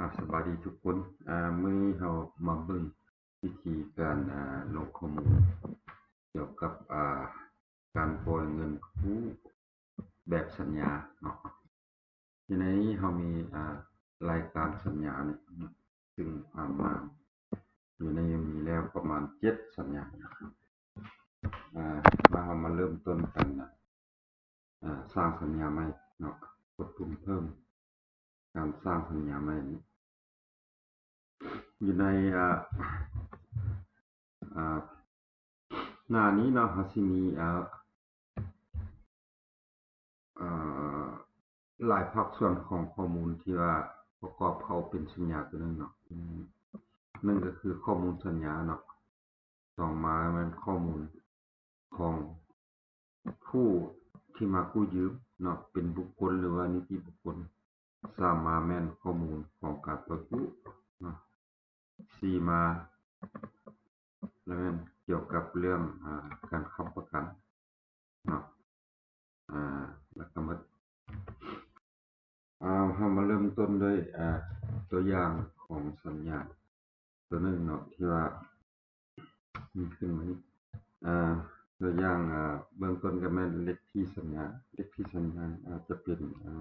ອ່າ ສະບາຍດີທຸກຄົນ. ອ່າ ມື້ນີ້ເຮົາມາເບິ່ງວິທີການ ອ່າ ລົງຂໍ້ມູນກ່ຽວກັບ ອ່າ ການປ່ອຍເງິນກູ້ແບບສັນຍາເນາະ. ຢູ່ໃນນີ້ເຮົາມີ ອ່າ ລາຍການສັນຍານີ້ເນາະ ຊຶ່ງຜ່ານມາຢູ່ໃນນີ້ມີແລ້ວປະມານເຈັດສັນຍາ. ອ່າ ມາ ເຮົາມາເລີ່ມຕົ້ນກັນນະ ອ່າ ສ້າງສັນຍາໃໝ່ເນາະ. ກົດປຸ່ມເພີ່ມ ການສ້າງສັນຍາໃໝ່ນີ້ ຢູ່ໃນ ອ່າ ອ່າ ໜ້ານີ້ເນາະ ເຮົາຊິມີ ອ່າ ອ່າ ຫຼາຍພາກສ່ວນຂອງຂໍ້ມູນທີ່ວ່າປະກອບເຂົ້າເປັນສັນຍາຕົວໜຶ່ງເນາະ. ໜຶ່ງກໍຄືຂໍ້ມູນສັນຍາເນາະ, ສອງມາແມ່ນຂໍ້ມູນຂອງຜູ້ທີ່ມາກູ້ຢືມເນາະ ເປັນບຸກຄົນ ຫຼືວ່ານິຕິບຸກຄົນ. ສາມມາແມ່ນຂໍ້ມູນຂອງການປ່ອຍກູ້ເນາະ. ສີ່ມາ ແລ້ວແມ່ນກ່ຽວກັບເລື່ອງ ອ່າ ການຄ້ຳປະກັນເນາະ. ອ່າ ແລ້ວກໍໝົດ. ອ່າ ເຮົາມາເລີ່ມຕົ້ນດ້ວຍ ອ່າ ຕົວຢ່າງຂອງສັນຍາຕົວໜຶ່ງເນາະ ທີ່ວ່າມີຂຶ້ນມານີ້. ອ່າ ຕົວຢ່າງ ອ່າ ເບື້ອງຕົ້ນກໍແມ່ນເລກທີສັນຍາ. ເລກທີສັນຍາອາດຈະເປັນ ອ່າ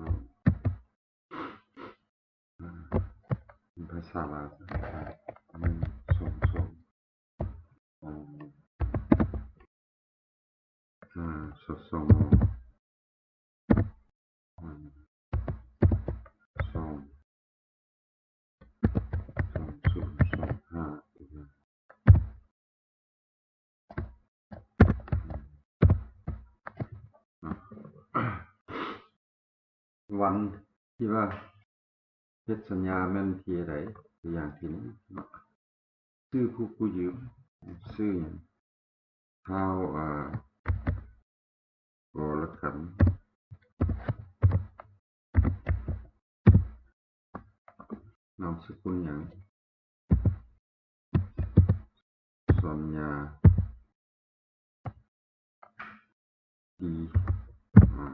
ອ່າ ເປັນພາສາລາວ ອ່າ ໜຶ່ງ ສອງ ສອງ ອ່າ ອ່າ ສອງ ສອງ ອ່າ ສອງ ສອງ ສູນ ສອງ ຫ້າ ວັນທີ່ວ່າເຮັດສັນຍາແມ່ນທີໃດ? ຕົວຢ່າງທີໜຶ່ງເນາະ ຊື່ຜູ້ກູ້ຢືມ ຊື່ຫຍັງ? ທ້າວ ອ່າ ກໍລະກັນ ນາມສະກຸນຫຍັງ? ສັນຍາດີ ອ່າ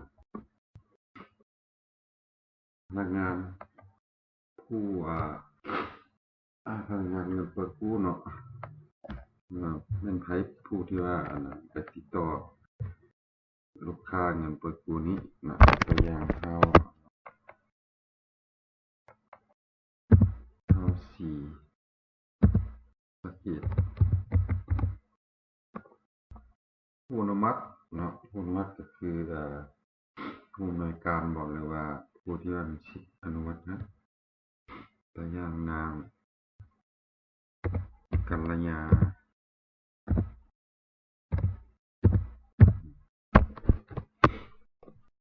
ພະນັກງານຜູ້ ອ່າ ພະນັກງານເງິນປ່ອຍກູ້ເນາະ ແມ່ນໃຜ? ຜູ້ທີ່ວ່າ ອັນນັ້ນ ໄປຕິດຕໍ່ລູກຄ້າເງິນປ່ອຍກູ້ນີ້ນະ. ຕົວຢ່າງ ທ້າວ ທ້າວສີສະເກດ ຜູ້ອະນຸມັດເນາະ. ຜູ້ອະນຸມັດກໍຄື ເອີ ຜູ້ອຳນວຍການບໍ ຫຼືວ່າຜູ້ທີ່ວ່າມີສິດອະນຸມັດນະ. ຕົວຢ່າງ ນາງກັນລະຍາ.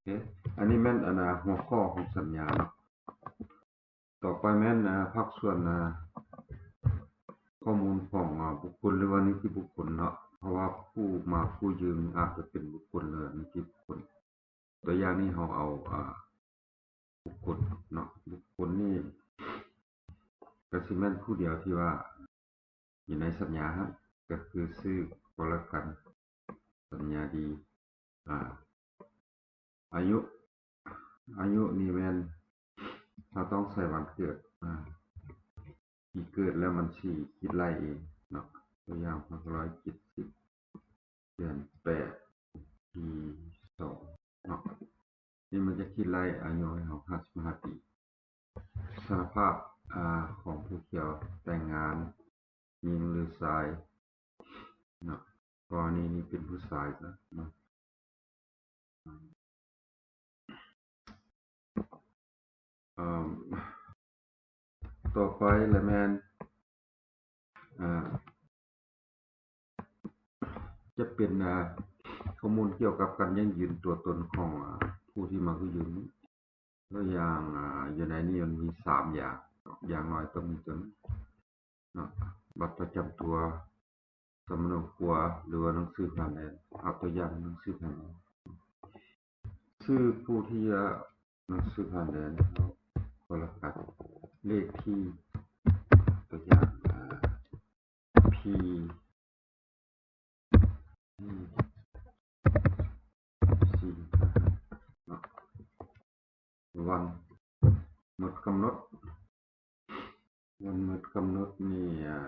ໂອເຄ ອັນນີ້ແມ່ນ ອັນ ຫົວຂໍ້ຂອງສັນຍາເນາະ. ຕໍ່ໄປແມ່ນ ອ່າ ພາກສ່ວນ ອ່າ ຂໍ້ມູນຂອງ ອ່າ ບຸກຄົນ ຫຼືວ່ານິຕິບຸກຄົນເນາະ ເພາະວ່າຜູ້ມາກູ້ຢືມອາດຈະເປັນບຸກຄົນ ຫຼືນິຕິບຸກຄົນ. ຕົວຢ່າງນີ້ເຮົາເອົາ ອ່າ ບຸກຄົນເນາະ. ບຸກຄົນນີ້ກໍຊິແມ່ນຜູ້ດຽວທີ່ວ່າຢູ່ໃນສັນຍາຫັ້ນ ກໍຄືຊື່ກໍລະກັນ ສັນຍາດີ. ອ່າ ອາຍຸ ອາຍຸນີ້ແມ່ນເຮົາຕ້ອງໃສ່ວັນເກີດ ອ່າ ປີເກີດ ແລ້ວມັນຊິຄິດໄລ່ເອງເນາະ. ຕົວຢ່າງ ພັນເກົ້າຮ້ອຍເຈັດສິບ ເດືອນແປດ ປີສອງເນາະ. ນີ້ມັນຈະຄິດໄລ່ອາຍຸໃຫ້ເຮົາ ຫ້າສິບຫ້າປີ. ສະຖານະພາບ ອ່າ ຂອງຜູ້ກ່ຽວ ແຕ່ງງານ ຍິງ ຫຼື ຊາຍເນາະ. ກໍລະນີນີ້ເປັນຜູ້ຊາຍຊະເນາະ. ເອີ ຕໍ່ໄປລະແມ່ນ ອ່າ ຈະເປັນ ອ່າ ຂໍ້ມູນກ່ຽວກັບການຢັ້ງຢືນຕົວຕົນຂອງ ອ່າ ຜູ້ທີ່ມາກູ້ຢືມ. ຕົວຢ່າງ ອ່າ ຢູ່ໃນນີ້ມັນມີສາມຢ່າງ ຢ່າງໜ້ອຍຕ້ອງມີຕົວນີ້ເນາະ. ບັດປະຈຳຕົວ, ສຳມະໂນຄົວ ຫຼືວ່າໜັງສືຜ່ານແດນ. ເອົາຕົວຢ່າງໜັງສືຜ່ານແດນ. ຊື່ຜູ້ທີ່ ເອີ ໜັງສືຜ່ານແດນ ກໍລະກັນ. ເລກທີ ຕົວຢ່າງ ອ່າ ພີ ສີ່ຫ້າເນາະ. ວັນໝົດກຳນົດ ກຳນົດ ກຳນົດນີ້ ອາ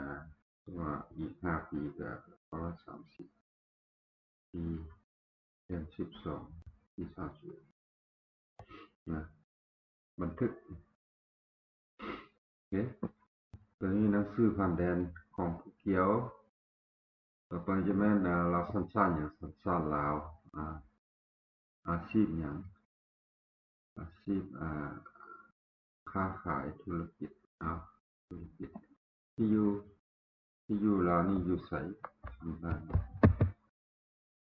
ວ່າອີກຫ້າປີກໍປະມານສາມສິບປີ ເດືອນສິບສອງ ປີສາມສິບເອັດນະ ບັນທຶກ. ໂອເຄ ຕົວນີ້ໜັງສືຜ່ານແດນຂອງຜູ້ກ່ຽວ. ຕໍ່ໄປຈະແມ່ນ ອາ ລາວສັນຊາດຫຍັງ? ສັນຊາດລາວ. ອາ ອາຊີບຫຍັງ? ອາຊີບ ອາ ຄ້າຂາຍ ທຸລະກິດ. ເອົາ ທຸລະກິດ. ທີ່ຢູ່ ທີ່ຢູ່ລາວນີ້ຢູ່ໃສ?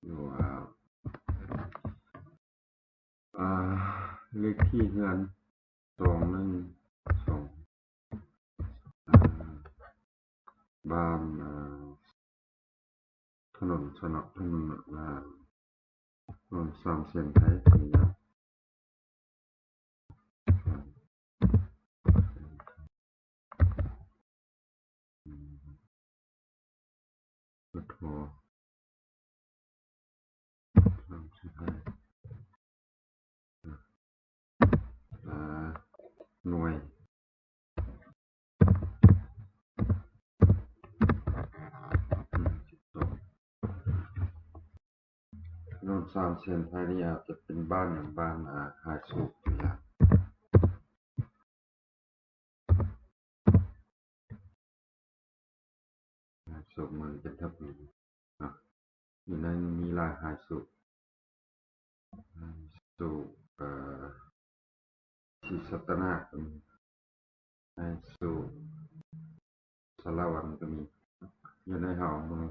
ຢູ່ ອາ ອາ ເລກທີ່ເຮືອນ ສອງໜຶ່ງສອງ ອາ ບ້ານ ອາ ຖະໜົນຊະເນາະ ຖະໜົນ ອາ ຖະໜົນສາມເສັ້ນໄທ ເບີໂທ ສາມສິບຫ້າ ອາ ໜ່ວຍ ອືມ ສິບສອງ ຖະໜົນສາມເສັ້ນໄທນີ້ອາດຈະເປັນບ້ານຫຍັງ? ບ້ານ ອາ ຫາຍໂສກ ຕົວຢ່າງ ຫາຍໂສກ ເມືອງຈັນທະບູລີເນາະ. ຢູ່ໃນນີ້ມີຫຼາຍຫາຍໂສກ ຫາຍໂສກ ເອີ ສີສັດຕະນາກກໍມີ ໃນໂຊນສາລະວັນກໍມີ ຢູ່ໃນເຮົາເມືອງ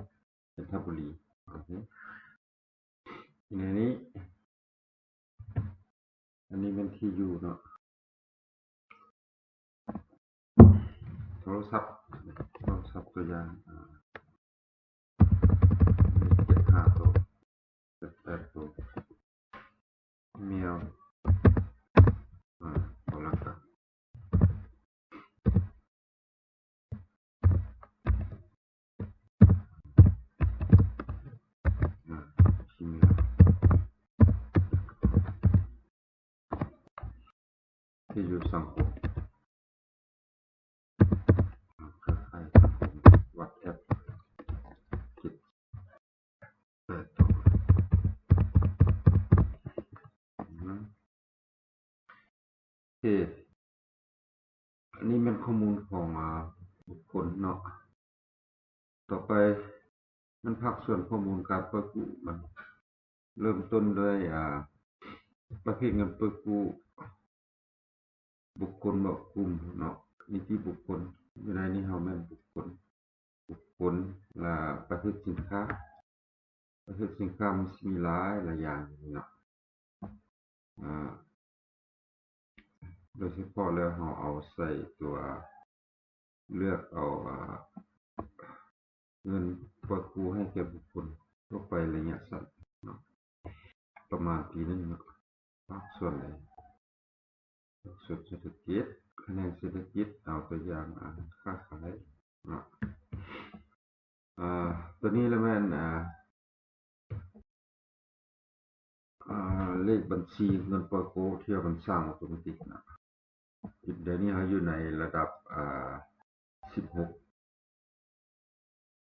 ຈັນທະບູລີ. ໂອເຄ ໃນນີ້ ອັນນີ້ແມ່ນທີ່ຢູ່ເນາະ ໂທລະສັບ ໂທລະສັບຕົວຢ່າງ ເຈັດຫ້າໂຕ ເຈັດແປດໂຕ ແມວ ອາ ໂທລະສັບ ອາ ທີ່ຢູ່ສັງຄົມ ເຄືອຂ່າຍສັງຄົມ ວັອດແອັບ ເຈັດແປດໂຕ. ອືຮຶ ໂອເຄ ອັນນີ້ແມ່ນຂໍ້ມູນຂອງ ອາ ບຸກຄົນເນາະ. ຕໍ່ໄປແມ່ນພາກສ່ວນຂໍ້ມູນການປ່ອຍກູ້ ມັນເລີ່ມຕົ້ນດ້ວຍ ອາ ປະເພດເງິນປ່ອຍກູ້ ບຸກຄົນບໍ ກຸ່ມເນາະ ນິຕິບຸກຄົນ. ຢູ່ໃນນີ້ເຮົາແມ່ນບຸກຄົນ ບຸກຄົນ ລະປະເພດສິນຄ້າ ປະເພດສິນຄ້າມັນຊິມີຫຼາຍ ຫຼາຍຢ່າງເນາະ. ອາ ໂດຍສະເພາະແລ້ວເຮົາເອົາໃສ່ຕົວ ເລືອກເອົາ ອາ ເງິນປ່ອຍກູ້ໃຫ້ແກ່ບຸກຄົນທົ່ວໄປໄລຍະສັ້ນເນາະ ປະມານປີໜຶ່ງເນາະ. ພາກສ່ວນໃດ? ພາກສ່ວນເສດຖະກິດ ຂະແໜງເສດຖະກິດ ເອົາຕົວຢ່າງ ອາ ຄ້າຂາຍເນາະ. ອາ ຕົວນີ້ລະແມ່ນ ອາ ອາ ເລກບັນຊີເງິນປ່ອຍກູ້ທີ່ວ່າມັນສ້າງອັດໂຕເມຕິກນະ. ດຽວນີ້ເຮົາຢູ່ໃນລະດັບ ອາ ສິບຫົກ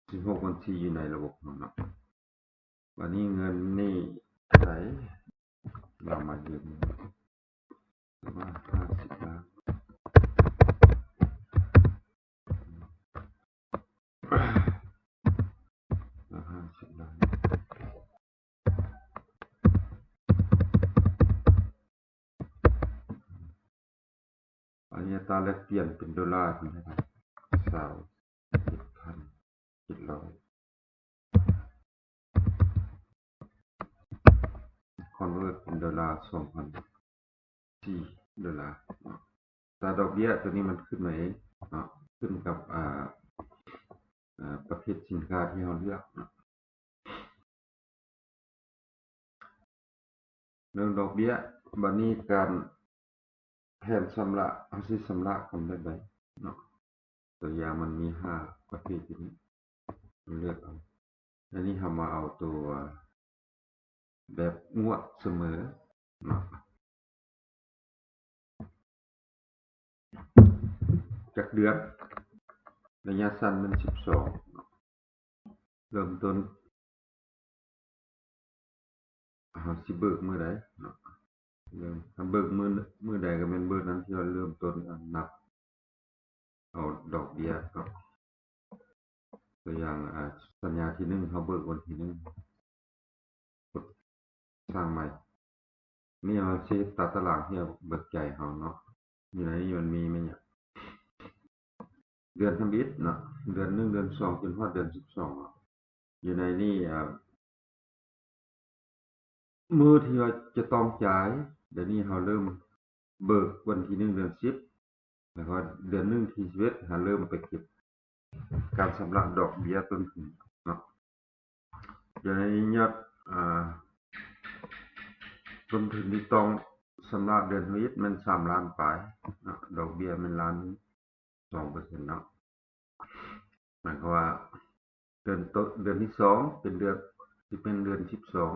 ສິບຫົກບັນຊີຢູ່ໃນລະບົບຂອງເຮົາເນາະ. ບາດນີ້ເງິນນີ້ເທົ່າໃດ? ເຮົາມາຢືມປະມານຫ້າສິບລ້ານ ຫ້າສິບລ້ານ. ອັນນີ້ອັດຕາແລກປ່ຽນເປັນໂດລາເປັນເທົ່າໃດ? ຊາວເຈັດພັນເຈັດຮ້ອຍ ຄອນເວີດເປັນໂດລາ ສອງພັນສີ່ໂດລາເນາະ. ແຕ່ດອກເບ້ຍຕົວນີ້ມັນຂຶ້ນມາເອງເນາະ ຂຶ້ນກັບ ອາ ອາ ປະເພດສິນຄ້າທີ່ເຮົາເລືອກເນາະ. ເລື່ອງດອກເບ້ຍ ບາດນີ້ການແຜນຊຳລະ ເຮົາຊິຊຳລະກັນແບບໃດເນາະ. ຕົວຢ່າງມັນມີຫ້າປະເພດຢູ່ນີ້ ເລືອກເອົາ. ອັນນີ້ເຮົາມາເອົາຕົວແບບງວດສະເໝີເນາະ. ຈັກເດືອນ? ລະຍະສັ້ນແມ່ນສິບສອງເນາະ. ເລີ່ມຕົ້ນ ເຮົາຊິເບີກມື້ໃດເນາະ? ເລີ່ມ ຖ້າເບີກມື້ ມື້ໃດກໍແມ່ນມື້ນັ້ນທີ່ວ່າເລີ່ມຕົ້ນ ອາ ນັບເອົາດອກເບ້ຍເນາະ. ຕົວຢ່າງ ອາ ສັນຍາທີໜຶ່ງ ເຮົາເບີກວັນທີໜຶ່ງ ກົດສ້າງໃໝ່. ນີ້ເຮົາຊິເຮັດຕາຕະລາງທີ່ເຮົາເບີກຈ່າຍເຮົາເນາະ. ຢູ່ໃນນີ້ມັນມີແມ່ນຫຍັງ? ເດືອນທຳອິດເນາະ, ເດືອນໜຶ່ງ, ເດືອນສອງ ຈົນຮອດເດືອນສິບສອງເນາະ. ຢູ່ໃນນີ້ ອາ ມື້ທີ່ວ່າຈະຕ້ອງຈ່າຍ, ດຽວນີ້ເຮົາເລີ່ມເບີກວັນທີໜຶ່ງ ເດືອນສິບ ແລ້ວກໍເດືອນໜຶ່ງ ທີສິບເອັດ ເຮົາເລີ່ມໄປເກັບການຊຳລະດອກເບ້ຍຕົ້ນທຶນເນາະ. ດຽວນີ້ຍອດ ອາ ຕົ້ນທຶນທີ່ຕ້ອງຊຳລະເດືອນທຳອິດແມ່ນສາມລ້ານປາຍເນາະ, ດອກເບ້ຍແມ່ນລ້ານ ສອງເປີເຊັນເນາະ. ໝາຍຄວາມວ່າເດືອນໂຕ ເດືອນທີສອງເປັນເດືອນ ຊິເປັນເດືອນສິບສອງ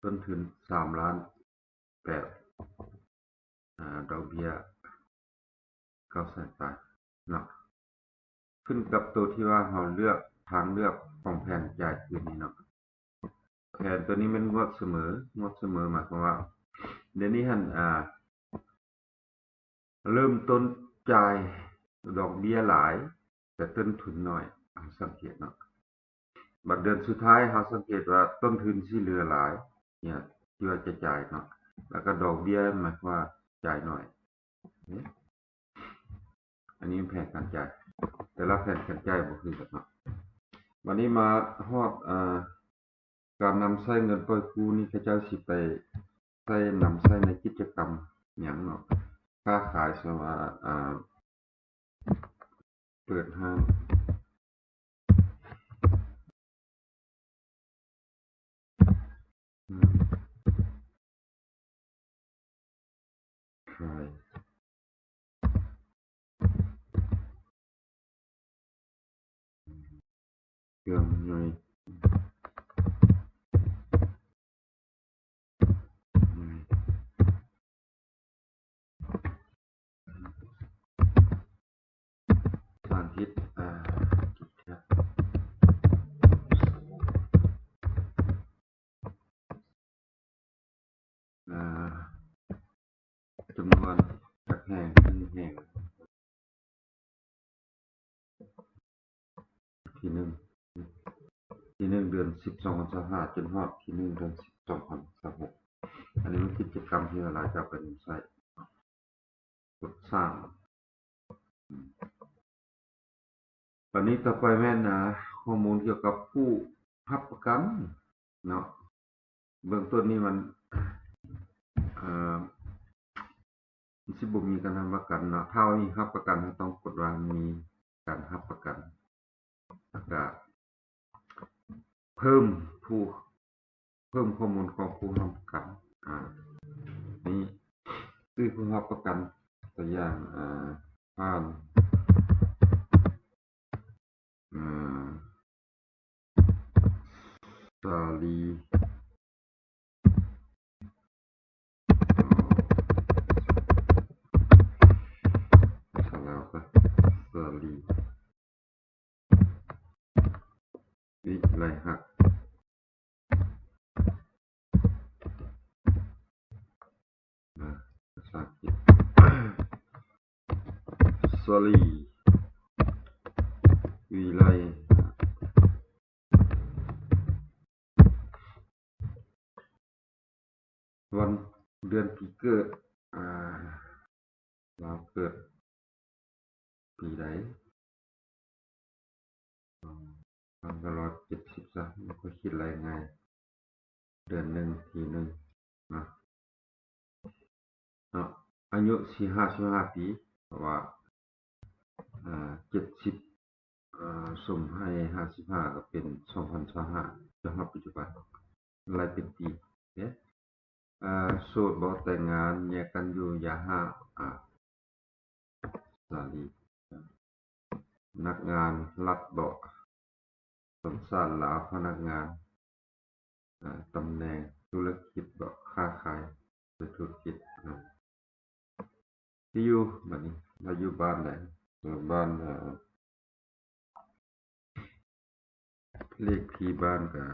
ຕົ້ນທຶນສາມລ້ານແປດ ອາ ດອກເບ້ຍເກົ້າແສນປາຍເນາະ. ຂຶ້ນກັບໂຕທີ່ວ່າເຮົາເລືອກ ທາງເລືອກຂອງແຜນຈ່າຍຄືນນີ້ເນາະ. ແຜນໂຕນີ້ແມ່ນງວດສະເໝີ, ງວດສະເໝີໝາຍຄວາມວ່າ ດຽວນີ້ຫັ້ນ ອາ ເລີ່ມຕົ້ນຈ່າຍດອກເບ້ຍຫຼາຍ ແຕ່ຕົ້ນທຶນໜ້ອຍ, ເຮົາສັງເກດເນາະ. ບັດເດືອນສຸດທ້າຍເຮົາສັງເກດວ່າຕົ້ນທຶນຊິເຫຼືອຫຼາຍ ເນຍ ທີ່ວ່າຈະຈ່າຍເນາະ, ແລ້ວກໍດອກເບ້ຍໝາຍຄວາມວ່າຈ່າຍໜ້ອຍ. ອັນນີ້ແຜນການຈ່າຍ, ແຕ່ລະແຜນການຈ່າຍບໍ່ຄືກັນເນາະ. ບັດນີ້ມາຮອດ ອາ ການນຳໃຊ້ເງິນປ່ອຍກູ້ນີ້ ເຂົາເຈົ້າຊິໄປໃຊ້ ນຳໃຊ້ໃນກິດຈະກຳຫຍັງເນາະ? ຄ້າຂາຍ ສະວ່າ ອາ ເປີດຮ້ານ ອາ ຂາຍ ເຄື່ອງໃນ ສານພິດ ອາ ອາ ຈຳນວນຈັກແຫ່ງ ໜຶ່ງແຫ່ງ ທີໜຶ່ງ ທີໜຶ່ງ ເດືອນສິບ ສອງພັນຊາວຫ້າ ຈົນຮອດທີໜຶ່ງ ເດືອນສິບ ສອງພັນຊາວຫົກ. ອັນນີ້ມັນກິດຈະກຳທີ່ລາຍຈາກໄປນຳໃຊ້ ກົດສ້າງ. ບັດນີ້ຕໍ່ໄປແມ່ນ ອາ ຂໍ້ມູນກ່ຽວກັບຜູ້ຮັບປະກັນເນາະ. ເບື້ອງຕົ້ນນີ້ມັນ ເອີ ມັນຊິບໍ່ມີການຮັບປະກັນເນາະ. ຖ້າວ່າມີຮັບປະກັນ ເຮົາຕ້ອງກົດວ່າມີການຮັບປະກັນ ແລ້ວກະເພີ່ມຜູ້ ເພີ່ມຂໍ້ມູນຂອງຜູ້ຮັບປະກັນ. ອາ ນີ້ຊື່ຜູ້ຮັບປະກັນ ຕົວຢ່າງ ອາ ທ່ານ ອາ ສາລີ ສາລາວ ສາລີ ວິໄລຮັກ ນະ ພາສາອັງກິດ ສາລີ ວິໄລ ວັນເດືອນປີເກີດ ອາ ລາວເກີດປີໃດ? ພັນເກົ້າຮ້ອຍເຈັດສິບຊະ ມັນກໍຄິດໄລ່ງ່າຍ ເດືອນໜຶ່ງ ທີໜຶ່ງເນາະ ເນາະ. ອາຍຸສີ່ ຫ້າສິບຫ້າປີ ເພາະວ່າ ອາ ເຈັດສິບ ອາ ສົມໃຫ້ຫ້າສິບຫ້າ ກໍເປັນສອງພັນຊາວຫ້າ ຈົນຮອດປັດຈຸບັນ ໄລ່ເປັນປີເດ້. ອາ ໂສດບໍ່ແຕ່ງງານ ແຍກກັນຢູ່ຢ່າຮ້າງ ອາ ສາລີ ນັກງານລັດບໍ່ ສັນຊາດລາວ ພະນັກງານ ອາ ຕຳແໜ່ງທຸລະກິດບໍ່ ຄ້າຂາຍ ເປັນທຸລະກິດ ອາ ທີ່ຢູ່ ບັດນີ້ລາວຢູ່ບ້ານໃດ? ເອີ ບ້ານ ເອີ ເລກທີ່ບ້ານກະ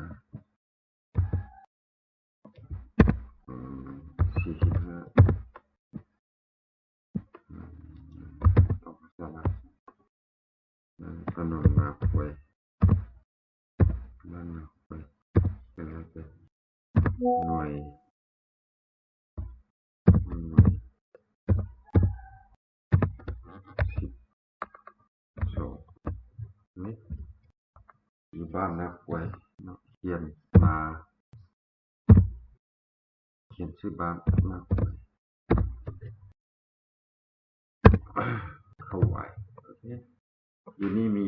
ເອີ ສີ່ສິບຫ້າ ເອີ ຕ້ອງສາມາດ ຖະໜົນນາຄວາຍ ບ້ານນາຄວາຍ ກໍແລ້ວແຕ່ ໜ່ວຍ ໜ່ວຍ ສິບສອງ ນີ້ ຢູ່ບ້ານນາຄວາຍເນາະ ຂຽນມາ ຂຽນຊື່ບ້ານນາຄວາຍ ເຂົ້າໄວ້ ໂອເຄ ຢູ່ນີ້ມີ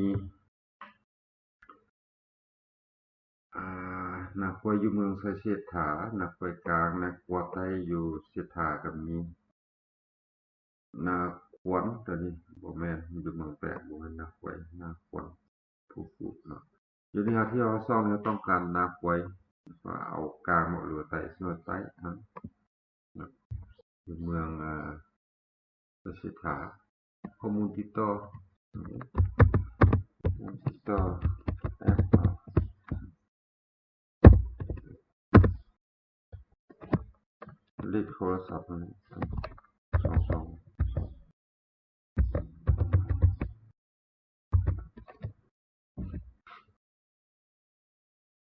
ອ່າ ນາຄວາຍຢູ່ເມືອງໄຊເສດຖາ, ນາຄວາຍກາງ, ນາຄວາຍໃຕ້ຢູ່ເສດຖາກໍມີ, ນາຄວນ ຕົວນີ້ບໍ່ແມ່ນ ຢູ່ເມືອງແປກ ບໍ່ແມ່ນນາຄວາຍ ນາຄວນ ຜູ້ປູກເນາະ. ຢູ່ໃນທີ່ເຮົາຊ່ອງນີ້ ເຮົາຕ້ອງການນາຄວາຍ ວ່າເອົາກາງບໍ່ ຫຼືວ່າໃຕ້ ເຊິ່ງວ່າໃຕ້ ເນາະ ຢູ່ເມືອງ ອ່າ ໄຊເສດຖາ. ຂໍ້ມູນຕິດຕໍ່ ຕິດຕໍ່ ແອັບ ເລກໂທລະສັບ ສອງສອງ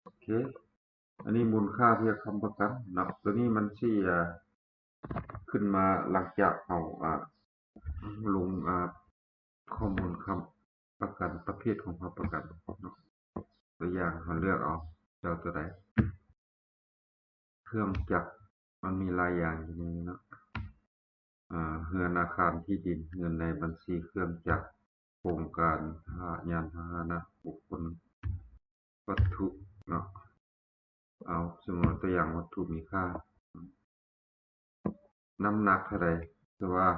ໂອເຄ ອັນນີ້ມູນຄ່າທີ່ຄ້ຳປະກັນເນາະ ຕົວນີ້ມັນຊິ ອ່າ ຂຶ້ນມາຫຼັງຈາກເຮົາ ອ່າ ລົງ ອ່າ ຂໍ້ມູນຄ້ຳປະກັນ ປະເພດຂອງຄ້ຳປະກັນເນາະ. ຕົວຢ່າງ ເຮົາເລືອກເອົາ ຈະເອົາຕົວໃດ? ເຄື່ອງຈັກ ມັນມີຫຼາຍຢ່າງຢູ່ໃນນີ້ເນາະ ເຮືອນ ອາຄານ ທີ່ດິນ ເງິນໃນບັນຊີ ເຄື່ອງຈັກ ໂຄງການ ຍານພາຫະນະ ບຸກຄົນ ວັດຖຸເນາະ. ເອົາ ສົມມຸດຕົວຢ່າງ ວັດຖຸມີຄ່າ ນ້ຳໜັກເທົ່າໃດ? ຄືວ່າ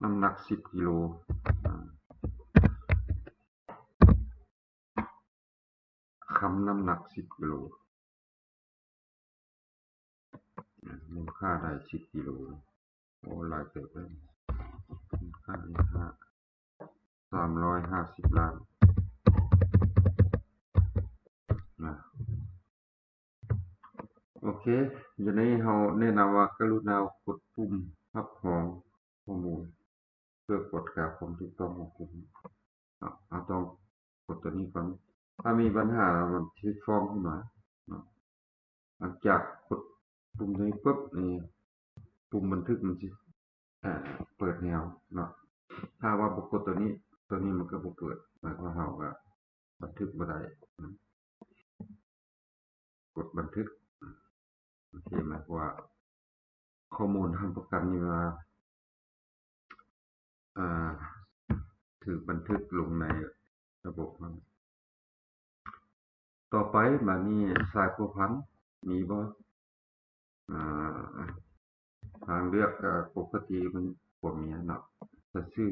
ນ້ຳໜັກສິບກິໂລ ອາ ຄຳນ້ຳໜັກສິບກິໂລ ອາ ມູນຄ່າໄດ້ສິບກິໂລ ໂອ້ ຫຼາຍເຕີບເລີຍ ມູນຄ່າ ສາມຮ້ອຍຫ້າສິບລ້ານນະ. ໂອເຄ ຢູ່ໃນນີ້ເຮົາແນະນຳວ່າ ກະລຸນາກົດປຸ່ມຮັບຮອງຂໍ້ມູນ ເພື່ອກວດກາຄວາມຖືກຕ້ອງຂອງກຸ່ມເນາະ. ເຮົາຕ້ອງກົດຕົວນີ້ກ່ອນ ຖ້າມີບັນຫາແລ້ວມັນຊິຟ້ອງຂຶ້ນມາເນາະ. ຫຼັງຈາກກົດປຸ່ມຕົວນີ້ປຶບ ນີ້ ປຸ່ມບັນທຶກມັນຊິ ອ່າ ເປີດແນວເນາະ. ຖ້າວ່າບໍ່ກົດຕົວນີ້ ຕົວນີ້ມັນກໍບໍ່ເປີດ ໝາຍຄວາມວ່າເຮົາກໍບັນທຶກບໍ່ໄດ້ນະ. ກົດບັນທຶກ ໂອເຄ ໝາຍຄວາມວ່າຂໍ້ມູນຄ້ຳປະກັນນີ້ວ່າ ອ່າ ຖືກບັນທຶກລົງໃນລະບົບເຮົາ. ຕໍ່ໄປ ບາດນີ້ສາຍພົວພັນມີບໍ່? ອ່າ ທາງເລືອກ ເອີ ປົກກະຕິເປັນຜົວເມຍເນາະ ໃສ່ຊື່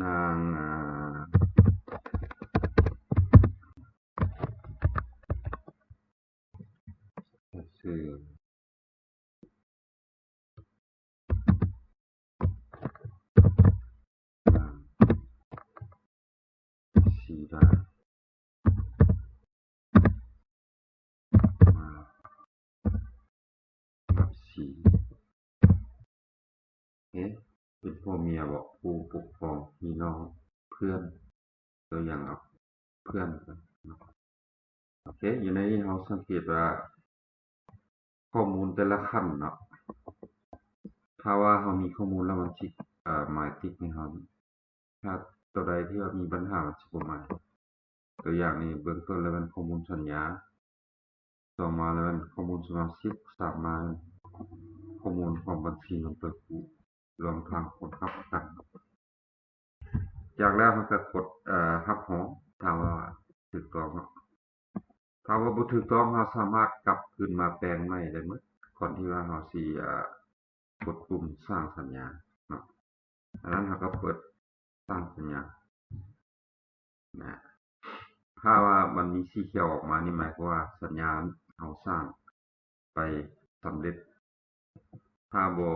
ນາງ ອ່າ ໃສ່ຊື່ ນາງສີດາ ມາຮັບສີ ເອ ເປັນຜົວເມຍບໍ? ຜູ້ປົກຄອງ ພີ່ນ້ອງ ເພື່ອນ ຕົວຢ່າງເອົາເພື່ອນເນາະ. ໂອເຄ ຢູ່ໃນນີ້ເຮົາສັງເກດວ່າຂໍ້ມູນແຕ່ລະຂັ້ນເນາະ ຖ້າວ່າເຮົາມີຂໍ້ມູນແລ້ວມັນຊິ ເອີ ໝາຍຕິກໃຫ້ເຮົາ ຖ້າຕົວໃດທີ່ວ່າມີບັນຫາມັນຊິບໍ່ໝາຍ. ຕົວຢ່າງນີ້ ເບື້ອງຕົ້ນລະແມ່ນຂໍ້ມູນສັນຍາ ຕໍ່ມາລະແມ່ນຂໍ້ມູນສະມາຊິກ ສາມມາຂໍ້ມູນຂອງບັນຊີເງິນເກີດກູ້ ລວມທັງຄົນຮັບປະກັນ. ຈາກແລ້ວເຮົາກໍກົດ ເອີ ຮັບຮອງ ຖ້າວ່າຖືກຕ້ອງເນາະ. ຖ້າວ່າບໍ່ຖືກຕ້ອງ ເຮົາສາມາດກັບຄືນມາແປງໃໝ່ໄດ້ໝົດ ກ່ອນທີ່ວ່າເຮົາຊິ ເອີ ກົດປຸ່ມສ້າງສັນຍາເນາະ. ອັນນັ້ນເຮົາກໍເປີດສ້າງສັນຍານະ. ຖ້າວ່າມັນມີສີຂຽວອອກມາ ນີ້ໝາຍຄວາມວ່າສັນຍາເຮົາສ້າງ ໄປສຳເລັດ ຖ້າບໍ່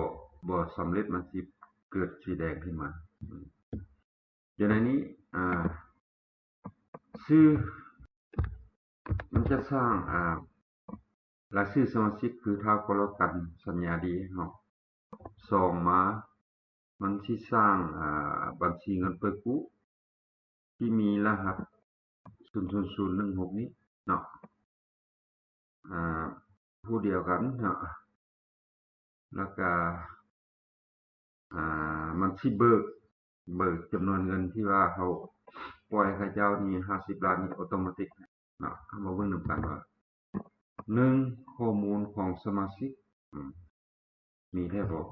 ບໍ່ສຳເລັດ ມັນຊິເກີດສີແດງຂຶ້ນມາ. ຢູ່ໃນນີ້ ອ່າ ຊື່ ມັນຈະສ້າງ ອາ ລາຍຊື່ສະມາຊິກ ຄືທ້າວກໍລະກັນສັນຍາດີໃຫ້ເຮົາ. ສອງມາ ມັນຊິສ້າງ ອາ ບັນຊີເງິນປ່ອຍກູ້ທີ່ມີລະຫັດ ສູນສູນສູນໜຶ່ງຫົກນີ້ເນາະ ອາ ຜູ້ດຽວກັນເນາະ ແລ້ວກະ ອາ ມັນຊິເບີກ ເບີກຈຳນວນເງິນທີ່ວ່າເຮົາປ່ອຍໃຫ້ເຂົາເຈົ້ານີ້ຫ້າສິບລ້ານນີ້ ອອໂຕມາຕິກເນາະ. ເຮົາມາເບິ່ງນຳກັນວ່າ ໜຶ່ງ ຂໍ້ມູນຂອງສະມາຊິກ ອາ ມີແທ້ບໍ່?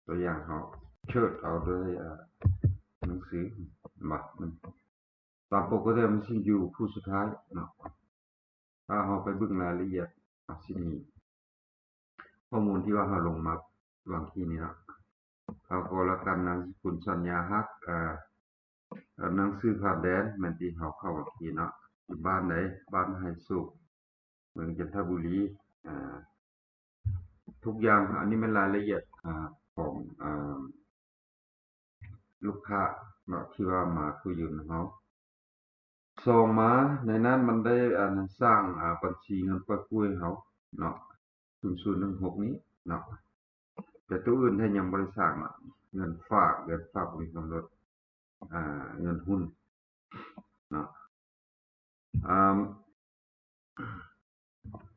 ຕົວຢ່າງເຮົາເຊີດເອົາໂດຍ ອາ ໜັງສື ເຫັນບໍ່? ຕາມປົກກະຕິມັນຊິຢູ່ຜູ້ສຸດທ້າຍເນາະ. ຖ້າເຮົາໄປເບິ່ງລາຍລະອຽດ ອາດຊິມີຂໍ້ມູນທີ່ວ່າເຮົາລົງມາຫວ່າງກີ້ນີ້ເນາະ. ເຮົາກໍລະກັນນາມສະກຸນສັນຍາຮັກ ອາ ໜັງສືຜ່ານແດນ ແມ່ນທີ່ເຮົາເຂົ້າຫວ່າງກີ້ເນາະ. ຢູ່ບ້ານໃດ? ບ້ານໄຮໂສກ ເມືອງຈັນທະບູລີ ອາ ທຸກຢ່າງ. ອັນນີ້ແມ່ນລາຍລະອຽດ ອາ ຂອງ ອາ ລູກຄ້າເນາະ ທີ່ວ່າມາກູ້ຢືມນຳເຮົາ. ສອງມາ ໃນນັ້ນມັນໄດ້ ອັນ ສ້າງ ອາ ບັນຊີເງິນປ່ອຍກູ້ໃຫ້ເຮົາເນາະ ສູນສູນໜຶ່ງຫົກນີ້ເນາະ. ແຕ່ໂຕອື່ນແທ້ຍັງບໍ່ໄດ້ສ້າງເນາະ ເງິນຝາກ ເງິນຝາກບໍ່ມີກຳນົດ ອາ ເງິນຮຸ້ນເນາະ. ອາ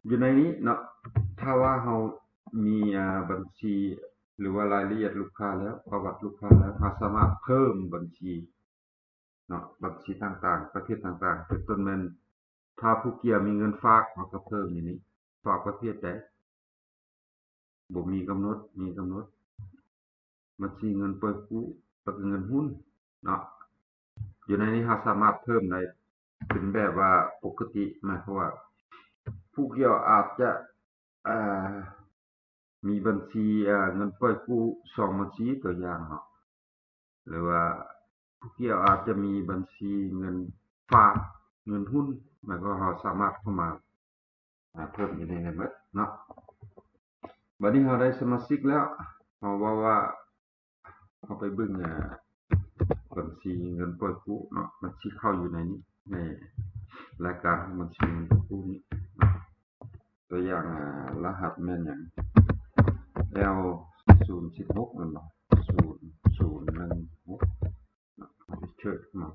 ຢູ່ໃນນີ້ເນາະ ຖ້າວ່າເຮົາມີ ອາ ບັນຊີ ຫຼືວ່າລາຍລະອຽດລູກຄ້າແລ້ວ ປະຫວັດລູກຄ້າແລ້ວ ເຮົາສາມາດເພີ່ມບັນຊີເນາະ ບັນຊີຕ່າງໆ ປະເພດຕ່າງໆ ເປັນຕົ້ນແມ່ນ ຖ້າຜູ້ກ່ຽວມີເງິນຝາກ ເຮົາກໍເພີ່ມຢູ່ນີ້ ຝາກປະເພດໃດ ບໍ່ມີກຳນົດ ມີກຳນົດ ບັນຊີເງິນປ່ອຍກູ້ ແລ້ວກໍເງິນຮຸ້ນເນາະ. ຢູ່ໃນນີ້ເຮົາສາມາດເພີ່ມໄດ້ເປັນແບບວ່າປົກກະຕິ ໝາຍຄວາມວ່າຜູ້ກ່ຽວອາດຈະ ເອີ ມີບັນຊີ ເອີ ເງິນປ່ອຍກູ້ສອງບັນຊີ ຕົວຢ່າງເນາະ ຫຼືວ່າຜູ້ກ່ຽວອາດຈະມີບັນຊີເງິນຝາກ ເງິນຮຸ້ນ ໝາຍຄວາມວ່າເຮົາສາມາດເຂົ້າມາ ອາ ເພີ່ມຢູ່ໃນນັ້ນໝົດເນາະ. ບັດນີ້ເຮົາໄດ້ສະມາຊິກແລ້ວ ເຮົາເວົ້າວ່າ ເຮົາໄປເບິ່ງ ອາ ບັນຊີເງິນປ່ອຍກູ້ເນາະ ມັນຊິເຂົ້າຢູ່ໃນນີ້ ໃນລາຍການຂອງບັນຊີເງິນປ່ອຍກູ້ນີ້ເນາະ. ຕົວຢ່າງ ອາ ລະຫັດແມ່ນຫຍັງ? ແອວສູນສິບຫົກ ແມ່ນບໍ່? ສູນສູນໜຶ່ງຫົກເນາະ ເຮົາຊິເຊີດເຂົ້າມາ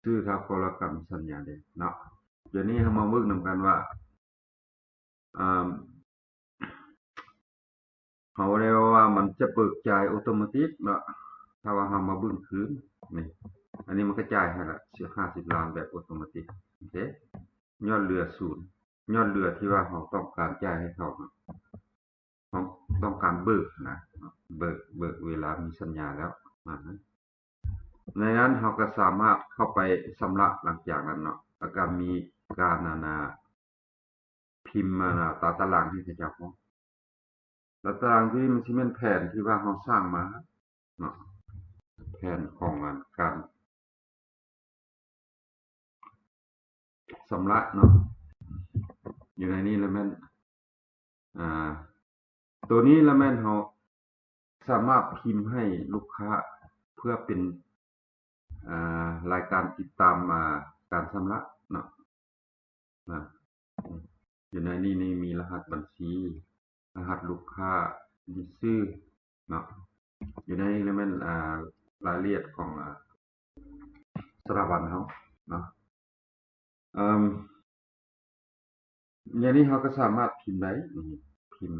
ຊື່ທ້າວກໍລະກັນສັນຍາເດເນາະ. ດຽວນີ້ເຮົາມາເບິ່ງນຳກັນວ່າ ອາ ເຮົາໄດ້ເວົ້າວ່າມັນຈະເບີກຈ່າຍອອໂຕມາຕິກເນາະ ຖ້າວ່າເຮົາມາເບິ່ງຄືນນີ້ ອັນນີ້ມັນກະຈ່າຍໃຫ້ລະ ສິບ ຫ້າສິບລ້ານແບບອອໂຕມາຕິກ ໂອເຄ ຍອດເຫຼືອສູນ ຍອດເຫຼືອທີ່ວ່າເຮົາຕ້ອງການຈ່າຍໃຫ້ເຂົາເນາະ ເຮົາຕ້ອງການເບີກນະ ເບີກ ເບີກເວລາມີສັນຍາແລ້ວ ອາ ໃນນັ້ນເຮົາກໍສາມາດເຂົ້າໄປຊຳລະຫຼັງຈາກນັ້ນເນາະ ແລ້ວກໍມີການ ອັນນາ ພິມ ອັນນາ ຕາຕະລາງໃຫ້ເຂົາເຈົ້າພ້ອມ ຕາຕະລາງທີ່ມັນຊິແມ່ນແຜນທີ່ວ່າເຮົາສ້າງມາເນາະ ແຜນຂອງ ອັນ ການຊຳລະເນາະ ຢູ່ໃນນີ້ລະແມ່ນ ອາ ໂຕນີ້ລະແມ່ນເຮົາສາມາດພິມໃຫ້ລູກຄ້າເພື່ອເປັນ ອາ ລາຍການຕິດຕາມ ອາ ການຊຳລະເນາະ ນະ ຢູ່ໃນນີ້ນີ້ມີລະຫັດບັນຊີ ລະຫັດລູກຄ້າ ມີຊື່ເນາະ ຢູ່ໃນນີ້ລະແມ່ນ ອາ ລາຍລະອຽດຂອງ ອາ ສະຖາບັນເຮົາເນາະ ອາ ຢ່າງນີ້ເຮົາກໍສາມາດພິມໄດ້ ພິມ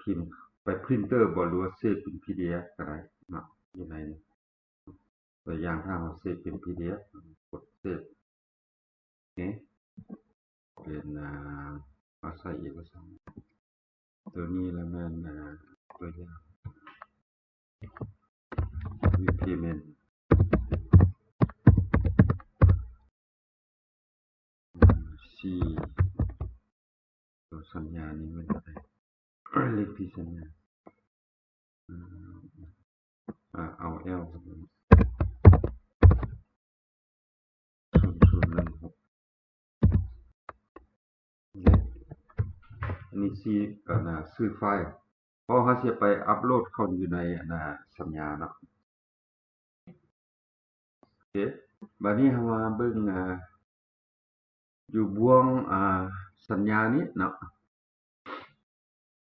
ພິມໄປພຣິນເຕີບໍ ຫຼືວ່າເຊບເປັນພີດີເອັຟກໍໄດ້ເນາະ ຢູ່ໃນນີ້ ຕົວຢ່າງຖ້າເຮົາເຊບເປັນພີດີເອັຟ ກົດເຊບ ເອ ເປັນ ອາ ເອົາໃສ່ເອກະສານ ຕົວນີ້ລະແມ່ນ ອາ ຕົວຢ່າງ ຣີເພເມັນ ສີ່ ຕົວສັນຍານີ້ແມ່ນເທົ່າໃດ? ເລກທີ່ສັນຍາ ອາ ເອົາແອວ ສູນສູນໜຶ່ງຫົກ ເນາະ ອັນນີ້ຊິ ອັນນາ ຊື່ໄຟລ໌ ເພາະເຮົາຊິໄປອັບໂຫຼດເຂົ້າຢູ່ໃນ ອັນນາ ສັນຍາເນາະ ໂອເຄ ບາດນີ້ເຮົາມາເບິ່ງ ອ່າ ຢູ່ບ່ວງ ອ່າ ສັນຍານີ້ເນາະ,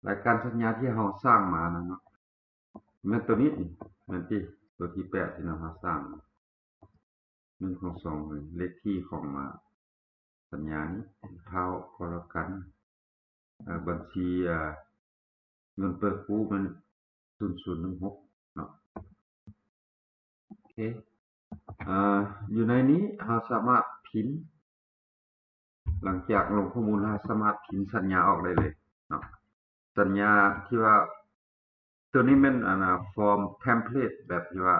ລາຍການສັນຍາທີ່ເຮົາສ້າງມານັ້ນເນາະ ແມ່ນໂຕນີ້ ແມ່ນຕິ ໂຕທີແປດທີ່ເຮົາສ້າງ ໜຶ່ງ ສອງ ສາມ ເລກທີຂອງ ອ່າ ສັນຍານີ້ ທ້າວກໍລະກັນ ເອີ ບັນຊີ ເອີ ເງິນເປີດກູ້ແມ່ນ ສູນ ສູນ ໜຶ່ງ ຫົກ ເນາະ. ໂອເຄ ອ່າ ຢູ່ໃນນີ້ເຮົາສາມາດພິມ ຫຼັງຈາກລົງຂໍ້ມູນ ເຮົາສາມາດພິມສັນຍາອອກໄດ້ເລີຍເນາະ. ສັນຍາທີ່ວ່າ ໂຕນີ້ແມ່ນ ອັນນ່າ ຟອມເທັມເພລດ ແບບທີ່ວ່າ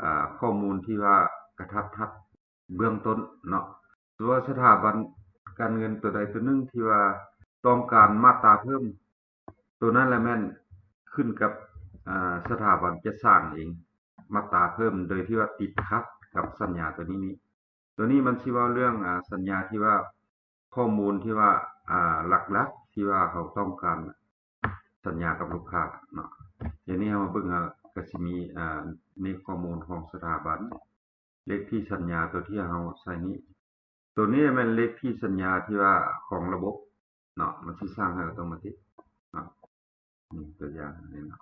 ອ່າ ຂໍ້ມູນທີ່ວ່າກະທັດຮັດເບື້ອງຕົ້ນເນາະ. ຫຼືວ່າສະຖາບັນການເງິນໂຕໃດໂຕໜຶ່ງທີ່ວ່າຕ້ອງການມາດຕາເພີ່ມ ໂຕນັ້ນລະແມ່ນຂຶ້ນກັບ ອ່າ ສະຖາບັນຈະສ້າງເອງມາດຕາເພີ່ມ ໂດຍທີ່ວ່າຕິດຂັດກັບສັນຍາໂຕນີ້ນີ້. ໂຕນີ້ມັນຊິເວົ້າເລື່ອງ ອ່າ ສັນຍາທີ່ວ່າ ຂໍ້ມູນທີ່ວ່າ ອ່າ ຫຼັກໆ ທີ່ວ່າເຮົາຕ້ອງການສັນຍາກັບລູກຄ້າເນາະ. ດຽວນີ້ເຮົາມາເບິ່ງ ເຮົາກະຊິມີ ອ່າ ໃນຂໍ້ມູນຂອງສະຖາບັນ ເລກທີສັນຍາໂຕທີ່ເຮົາໃສ່ນີ້ ໂຕນີ້ແມ່ນເລກທີສັນຍາທີ່ວ່າຂອງລະບົບເນາະ ມັນຊິສ້າງໃຫ້ອັດຕະໂນມັດເນາະ. ນີ້ຕົວຢ່າງນີ້ເນາະ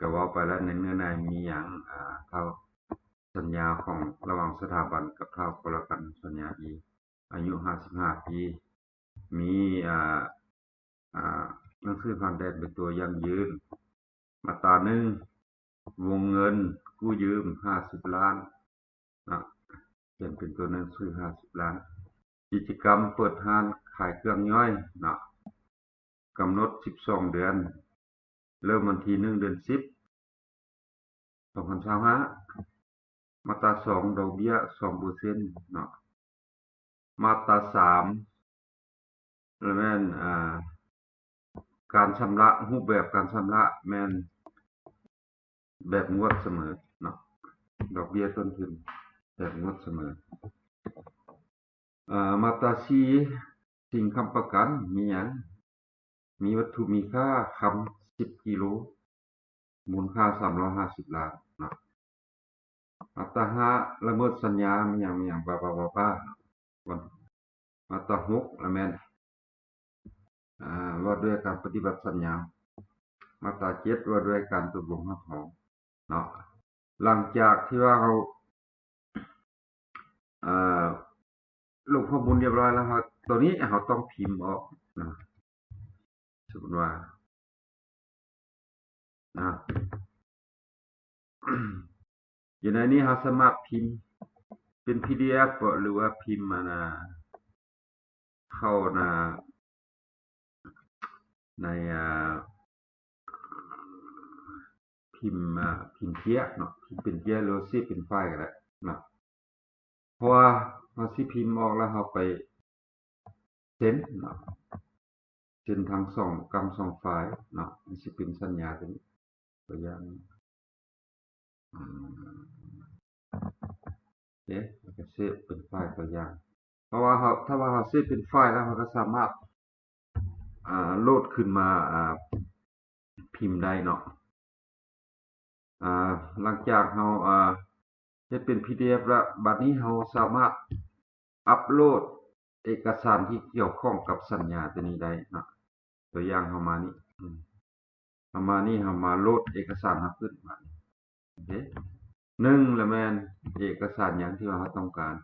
ກະເວົ້າໄປແລ້ວ ໃນເນື້ອໃນມີຫຍັງ ອ່າ ເທົ່າສັນຍາຂອງລະຫວ່າງສະຖາບັນກັບທ້າວກໍລະກັນ ສັນຍາອີ ອາຍຸຫ້າສິບຫ້າປີ ມີ ອ່າ ອ່າ ໜັງສືຜ່ານແດນເປັນຕົວຢັ້ງຢືນ. ມາດຕາໜຶ່ງ ວົງເງິນກູ້ຢືມຫ້າສິບລ້ານເນາະ ຂຽນເປັນຕົວໜັງສືຫ້າສິບລ້ານ. ກິດຈະກຳເປີດຮ້ານຂາຍເຄື່ອງຍ່ອຍເນາະ ກຳນົດສິບສອງເດືອນ ເລີ່ມວັນທີໜຶ່ງ ເດືອນສິບ ສອງພັນຊາວຫ້າ. ມາດຕາສອງ ດອກເບ້ຍສອງເປີເຊັນເນາະ. ມາດຕາສາມ ລະແມ່ນ ອ່າ ການຊຳລະ ຮູບແບບການຊຳລະແມ່ນແບບງວດສະເໝີເນາະ ດອກເບ້ຍຕົ້ນທຶນແບບງວດສະເໝີ. ອ່າ ມາດຕາສີ່ ສິ່ງຄ້ຳປະກັນ ມີຫຍັງ? ມີວັດຖຸມີຄ່າຄຳສິບກິໂລ ມູນຄ່າສາມຮ້ອຍຫ້າສິບລ້ານເນາະ. ມາດຕາຫ້າ ລະເມີດສັນຍາ ມີຫຍັງ ມີຫຍັງ ບາບາບາບາ. ມາດຕາຫົກລະແມ່ນ ອ່າ ວ່າດ້ວຍການປະຕິບັດສັນຍາ. ມາດຕາເຈັດ ວ່າດ້ວຍການຕົກລົງຮັບຮອງເນາະ. ຫຼັງຈາກທີ່ວ່າເຮົາ ເອີ ລົງຂໍ້ມູນຮຽບຮ້ອຍແລ້ວ ເຮົາ ໂຕນີ້ເຮົາຕ້ອງພິມອອກນະ. ສົມມຸດວ່າ ນະ ຢູ່ໃນນີ້ເຮົາສາມາດພິມເປັນ ພີດີເອັຟ ເບາະ ຫຼືວ່າພິມ ອັນນ່າ ເຂົ້າ ອັນນ່າ ໃນ ອ່າ ພິມ ອ່າ ພິມເຈ້ຍເນາະ ພິມເປັນເຈ້ຍ ຫຼືວ່າເຊບເປັນໄຟລ໌ກະໄດ້ເນາະ. ເພາະວ່າເຮົາຊິພິມອອກແລ້ວເຮົາໄປເຊັນເນາະ ເຊັນທັງສອງກຳສອງຝ່າຍເນາະ ມັນຊິເປັນສັນຍາໂຕນີ້ ຕົວຢ່າງ ອືມ ເດ້ ແລ້ວກະເຊບເປັນໄຟລ໌ຕົວຢ່າງ. ເພາະວ່າເຮົາ ຖ້າວ່າເຮົາເຊບເປັນໄຟລ໌ແລ້ວ ເຮົາກະສາມາດ ອ່າ ໂຫຼດຂຶ້ນມາ ອ່າ ພິມໄດ້ເນາະ. ອ່າ ຫຼັງຈາກເຮົາ ອ່າ ເຮັດເປັນ ພີດີເອັຟ ແລ້ວ ບາດນີ້ເຮົາສາມາດອັບໂຫຼດເອກະສານທີ່ກ່ຽວຂ້ອງກັບສັນຍາໂຕນີ້ໄດ້ເນາະ. ຕົວຢ່າງເຮົາມານີ້ ອືມ ເຮົາມານີ້ ເຮົາມາໂຫຼດເອກະສານເຮົາຂຶ້ນ ບາດນີ້ ໂອເຄ ໜຶ່ງລະແມ່ນເອກະສານຫຍັງທີ່ວ່າເຮົາຕ້ອງການ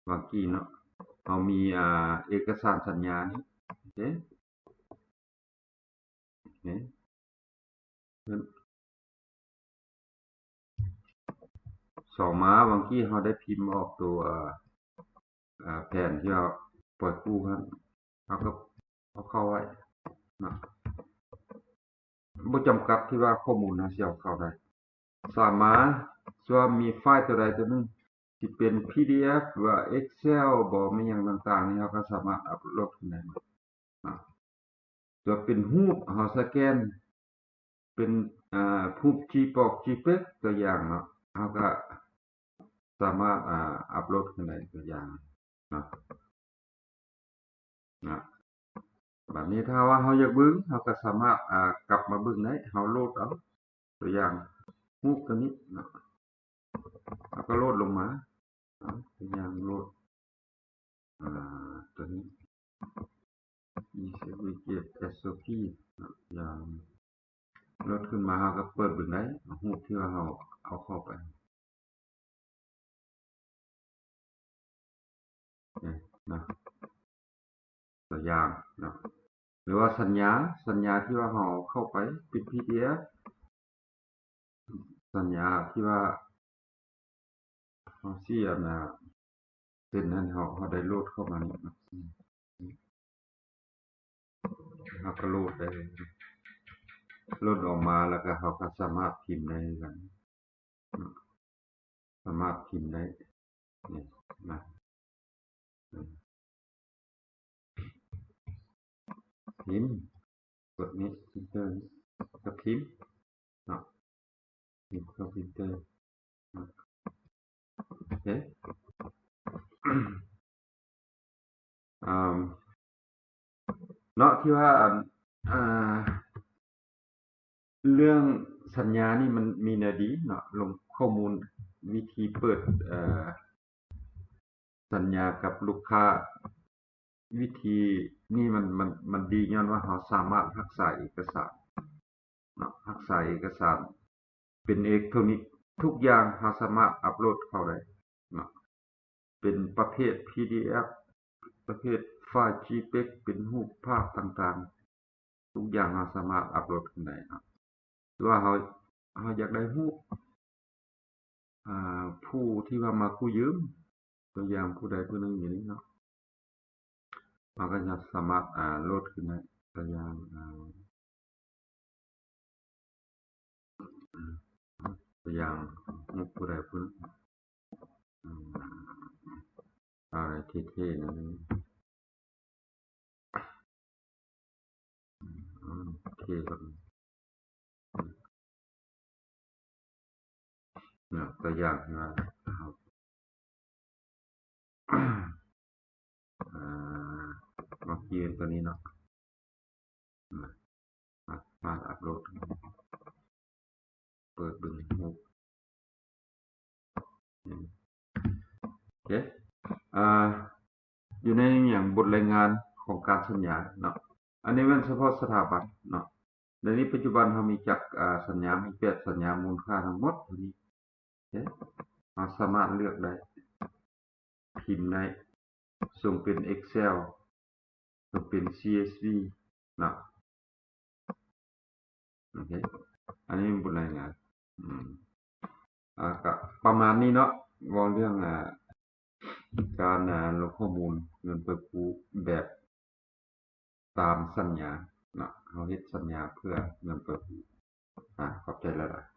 ຫວ່າງກີ້ເນາະ ເຮົາມີ ອ່າ ເອກະສານສັນຍານີ້ ໂອເຄ ໂອເຄ ສອງມາ ຫວ່າງກີ້ເຮົາໄດ້ພິມອອກໂຕ ອ່າ ອ່າ ແຜນທີ່ເຮົາປ່ອຍກູ້ຫັ້ນ ເຮົາກະເອົາເຂົ້າໄວ້ເນາະ ບໍ່ຈຳກັດທີ່ວ່າຂໍ້ມູນເຮົາຊິເອົາເຂົ້າໄດ້. ສາມມາ ສ່ວນມີໄຟລ໌ໂຕໃດໂຕໜຶ່ງ ຊິເປັນ ພີດີເອັຟ ຫຼືວ່າ ເອັກເຊວ ບໍ່ ແມ່ນຫຍັງຕ່າງໆນີ້ ເຮົາກະສາມາດອັບໂຫຼດຂຶ້ນໄດ້ໝົດເນາະ. ຕົວເປັນຮູບ ເຮົາສະແກນເປັນ ອ່າ ຮູບ ຈີປອກ ຈີເປັກ ຕົວຢ່າງເນາະ ເຮົາກະສາມາດ ອ່າ ອັບໂຫຼດຂຶ້ນໄດ້ ຕົວຢ່າງເນາະ. ນະ ບາດນີ້ຖ້າວ່າເຮົາຢາກເບິ່ງ ເຮົາກະສາມາດ ອ່າ ກັບມາເບິ່ງໄດ້ ເຮົາໂຫຼດເອົາ ຕົວຢ່າງຮູບໂຕນີ້ເນາະ ເຮົາກະໂຫຼດລົງມາ ຕົວ P ເນາະ ຢ່າງ ໂຫຼດຂຶ້ນມາ ເຮົາກໍເປີດເບິ່ງໄດ້ ຮູບທີ່ວ່າເຮົາເອົາເຂົ້າໄປ ນີ້ນະ ຕົວຢ່າງເນາະ ຫຼືວ່າສັນຍາ ສັນຍາທີ່ວ່າເຮົາເອົາເຂົ້າໄປເປັນ PDF ສັນຍາທີ່ວ່າເຮົາຊິອັນນ່າ ເຊັ່ນນັ້ນ ເຮົາ ເຮົາໄດ້ໂຫຼດເຂົ້າມານີ້ເນາະ ເຮົາກໍໂຫຼດໄດ້ ໂຫຼດອອກມາ ແລ້ວກໍເຮົາກໍສາມາດພິມໄດ້ຄືກັນ ສາມາດພິມໄດ້ ນີ້ນະ ພິມ ກົດນີ້ Enter ນີ້ ແລ້ວກໍພິມເນາະ ພິມເຂົ້າ Enter ເນາະ ໂອເຄ ອ່າ ເນາະ ທີ່ວ່າ ອ່າ ເລື່ອງສັນຍານີ້ມັນມີແນວດີເນາະ ລົງຂໍ້ມູນວິທີເປີດ ເອີ ສັນຍາກັບລູກຄ້າ ວິທີນີ້ມັນ ມັນ ມັນດີຍ້ອນວ່າເຮົາສາມາດຮັກສາເອກະສານເນາະ ຮັກສາເອກະສານເປັນເອເລັກໂທຣນິກ ທຸກຢ່າງເຮົາສາມາດອັບໂຫຼດເຂົ້າໄດ້ເນາະ ເປັນປະເພດ PDF ປະເພດໄຟລ໌ JPEG ເປັນຮູບພາບຕ່າງໆ ທຸກຢ່າງເຮົາສາມາດອັບໂຫຼດຂຶ້ນໄດ້ເນາະ ຫຼືວ່າເຮົາ ເຮົາຢາກໄດ້ຮູບ ອ່າ ຜູ້ທີ່ວ່າມາກູ້ຢືມ ຕົວຢ່າງຜູ້ໃດຜູ້ໜຶ່ງຢູ່ນີ້ເນາະ ເຮົາກໍຈະສາມາດ ອ່າ ໂຫຼດຂຶ້ນໄດ້ ຕົວຢ່າງ ອ່າ ຕົວຢ່າງ ຜູ້ໃດຜູ້ໜຶ່ງ ອືມ ເອົາເທ່ໆ ໜຶ່ງ ອືມ ເທ່ກ່ອນ ເນາະ ຕົວຢ່າງທີ່ວ່າ ອ່າ ມາປ່ຽນຕົວນີ້ເນາະ ມາ ມາ ມາອັບໂຫຼດ ເປີດເບິ່ງຮູບ ອືມ ໂອເຄ ອ່າ ຢູ່ໃນຫຍັງ ບົດລາຍງານຂອງການສັນຍາເນາະ ອັນນີ້ແມ່ນສະເພາະສະຖາບັນເນາະ ໃນນີ້ປັດຈຸບັນເຮົາມີຈັກ ອ່າ ສັນຍາ ມີແປດສັນຍາ ມູນຄ່າທັງໝົດເທົ່ານີ້ ເຫັນ ເຮົາສາມາດເລືອກໄດ້ ພິມໄດ້ ສົ່ງເປັນ Excel ສົ່ງເປັນ CSV ເນາະ ໂອເຄ ອັນນີ້ບົດລາຍງານ ອືມ ອ່າ ກະປະມານນີ້ເນາະ ເວົ້າເລື່ອງ ອ່າ ການ ອ່າ ລົງຂໍ້ມູນເງິນເປີດກູ້ແບບຕາມສັນຍາເນາະ ເຮົາເຮັດສັນຍາເພື່ອເງິນເປີດກູ້ ອ່າ ຂອບໃຈຫຼາຍໆ.